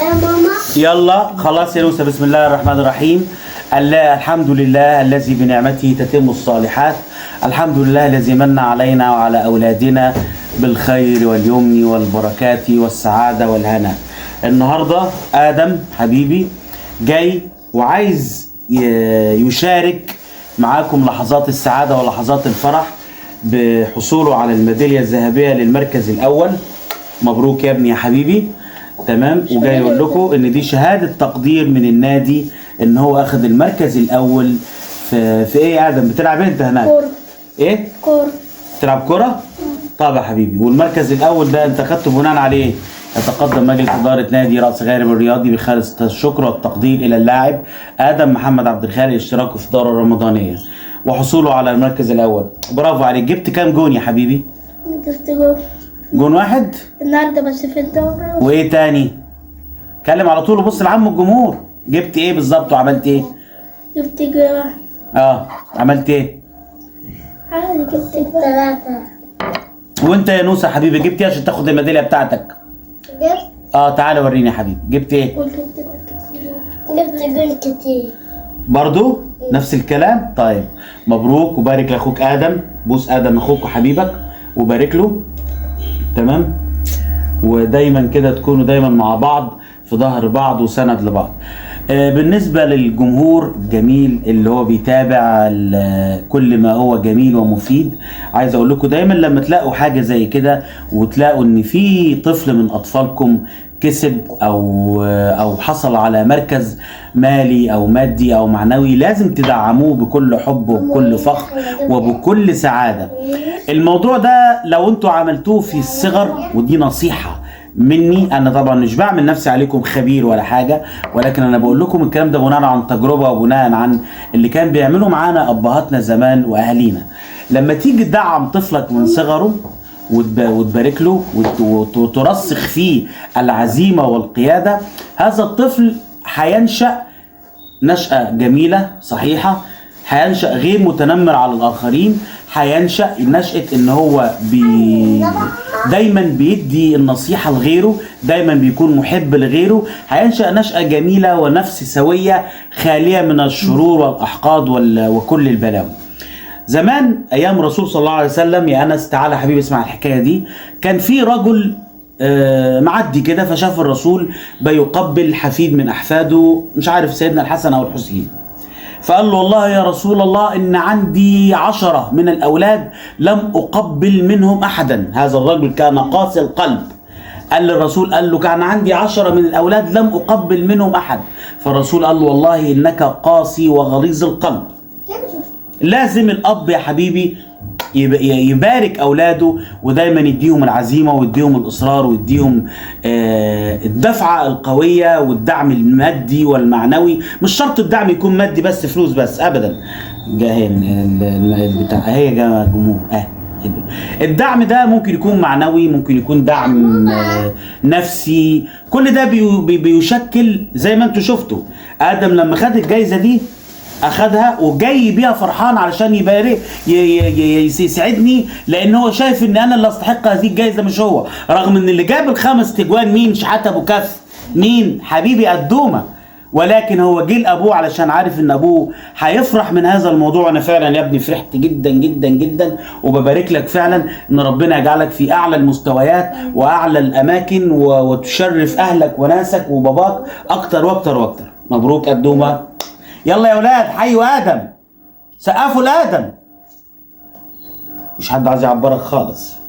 يا ماما. يلا خلاص يا نوسة، بسم الله الرحمن الرحيم. الله الحمد لله الذي بنعمته تتم الصالحات، الحمد لله الذي من علينا وعلى أولادنا بالخير واليمن والبركات والسعادة والهنا. النهاردة آدم حبيبي جاي وعايز يشارك معاكم لحظات السعادة ولحظات الفرح بحصوله على الميدالية الذهبية للمركز الأول. مبروك يا ابني يا حبيبي. تمام، وجاي يقول لكم ان دي شهادة تقدير من النادي ان هو اخذ المركز الاول في ايه يا ادم؟ بتلعب انت هناك؟ كورة. ايه؟ كورة. تلعب كرة؟ طب يا حبيبي، والمركز الاول ده انت اخدته بناء على ايه؟ يتقدم مجلس ادارة نادي راس غارب الرياضي بخالص الشكر والتقدير الى اللاعب ادم محمد عبد الخالق اشتراكه في الدورة الرمضانية وحصوله على المركز الاول. برافو عليك. جبت كام جون يا حبيبي؟ جبت جول جون واحد؟ النهارده بس في الدورة. وايه تاني؟ كلم على طول وبص لعم الجمهور. جبت ايه بالظبط وعملت ايه؟ جبت جول واحد. اه عملت ايه؟ عادي جبت جول 3. وانت يا نوسه حبيبي جبت ايه عشان تاخد الميداليه بتاعتك؟ جبت. اه تعالى وريني يا حبيبي جبت ايه؟ وجبت جول كتير. جبت جول كتير برضو نفس الكلام. طيب مبروك، وبارك لاخوك ادم. بوس ادم اخوك وحبيبك وبارك له. تمام، ودايما كده تكونوا دايما مع بعض في ظهر بعض وسند لبعض. بالنسبة للجمهور الجميل اللي هو بيتابع كل ما هو جميل ومفيد، عايز اقول لكم دايما لما تلاقوا حاجة زي كده وتلاقوا ان في طفل من اطفالكم كسب او حصل على مركز مالي او مادي او معنوي، لازم تدعموه بكل حب وبكل فخر وبكل سعادة. الموضوع ده لو انتوا عملتوه في الصغر، ودي نصيحة مني انا، طبعا مش بعمل نفسي عليكم خبير ولا حاجة، ولكن انا بقول لكم الكلام ده بناء عن تجربة وبناء عن اللي كان بيعملوا معانا ابهاتنا زمان واهالينا. لما تيجي تدعم طفلك من صغره وتبارك له وترسخ فيه العزيمة والقيادة، هذا الطفل هينشأ نشأة جميلة صحيحة، هينشأ غير متنمر على الآخرين، هينشأ نشأة إن هو دايما بيدي النصيحة لغيره، دايما بيكون محب لغيره، هينشأ نشأة جميلة ونفس سوية خالية من الشرور والأحقاد وكل البلاوي. زمان ايام الرسول صلى الله عليه وسلم، يا انس تعالى حبيبي اسمع الحكاية دي، كان في رجل معدي كده، فشاف الرسول بيقبل حفيد من احفاده، مش عارف سيدنا الحسن او الحسين، فقال له والله يا رسول الله ان عندي 10 من الاولاد لم اقبل منهم احدا. هذا الرجل كان قاسي القلب. قال للرسول، قال له كان عندي 10 من الاولاد لم اقبل منهم احد. فالرسول قال له والله انك قاسي وغليظ القلب. لازم الاب يا حبيبي يبارك اولاده ودايما يديهم العزيمة ويديهم الاصرار ويديهم الدفعة القوية والدعم المادي والمعنوي. مش شرط الدعم يكون مادي بس، فلوس بس، ابدا. جاهل البتاع اهي يا جمهور، الدعم ده ممكن يكون معنوي، ممكن يكون دعم نفسي. كل ده بيشكل زي ما انتم شفتوا ادم لما خد الجايزة دي اخدها وجاي بيها فرحان علشان يبارك يسعدني، لان هو شايف ان انا اللي استحق هذه الجايزة مش هو، رغم ان اللي جاب ال5 تجوان مين؟ شحاته ابو كف، مين؟ حبيبي قدومه. ولكن هو جه لابوه علشان عارف ان ابوه هيفرح من هذا الموضوع. انا فعلا يا ابني فرحت جدا جدا جدا، وببارك لك فعلا ان ربنا يجعلك في اعلى المستويات واعلى الاماكن وتشرف اهلك وناسك وباباك اكتر واكتر واكتر. مبروك قدومه. يلا يا ولاد حيوا ادم، سقفوا لادم. مفيش حد عايز يعبرك خالص.